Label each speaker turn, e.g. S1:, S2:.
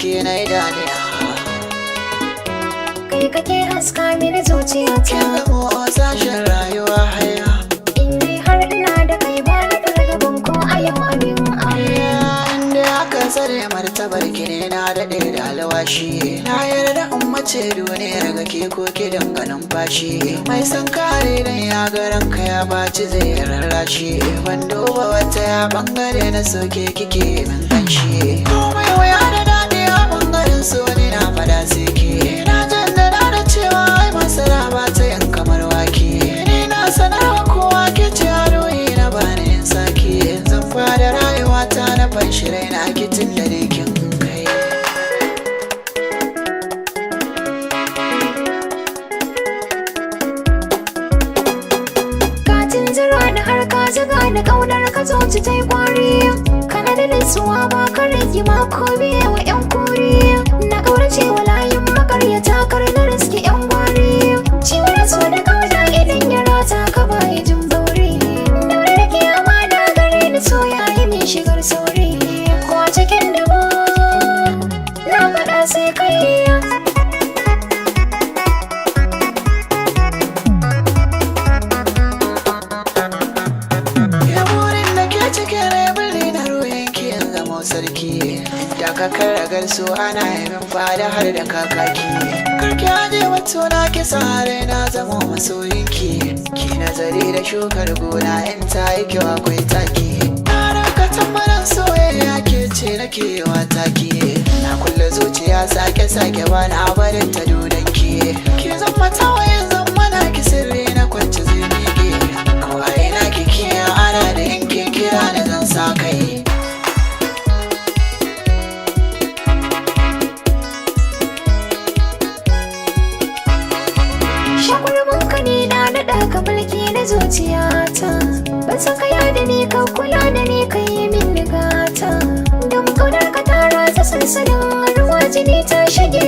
S1: haske na idaniya.
S2: Kai kake haska mini zuciyata.
S1: Kin zamo sashen rayuwa haya.
S2: In dai har ina da kai, ba na fargaban ko a yau abin aya.
S1: Inda aka tsare martabar ki ne, na daɗe da alwashi. Na yarda in mace duniyar ga ke ko ki danganin fashi. Mai san kare dan ya ga ranka ya baci, zai rarrashi. Ban duba wata ya bangare na soke kike min kanshi. Komai wuya da daɗi a bangaren so ne, na fada sai ke. Na jaddada da cewa ai masara ba ta yin kamar wake. Ni na sanarwa kowa ke ce aroyi na bani yin sake. Zan fara rayuwata na fanshi raina kitin da kin kai.
S2: Ka tunzura ni har ka zuga ni, kaunar ka zuci ta yi kwari. Kana da nutsuwa, ba ka rigima ko biye wa yan kuri. Na kaurace wa layin makaryata, kar na riski yan gwari. Ciwon so da kauna idan ya rata ka baya jin bauri. Daure da ke amana gare ni, so ya yi min shigar sauri. Ko a cikin dabo na faɗa sai kai.
S1: Ya burin da ke cikin rai, birni na ruhin ki in zamo sarki. Da ka karagar su ana yamin fada har da kakaki. Karki aje wato na ki sare, na zamo masoyinki. Ki nazari da shukar gona, in ta yi kyau akwai taki. Na raka tambaran soyayya, ke ce nake wa taki. Na kulle zuciya sake sake, ba na barin ta dudanki. Ki zama tawayen zama ki sirri na kwance zai miƙe. Ko a ina kike ana da yankin kira da zan sa kai.
S2: Shakurmin ka ne na naɗa ka mulki na zuciyata. Ban san ka da ni, ka kula da ni, ka yi min gata. Don ƙaunar ka ta ratsa sansanin ruwa, jini ta shige.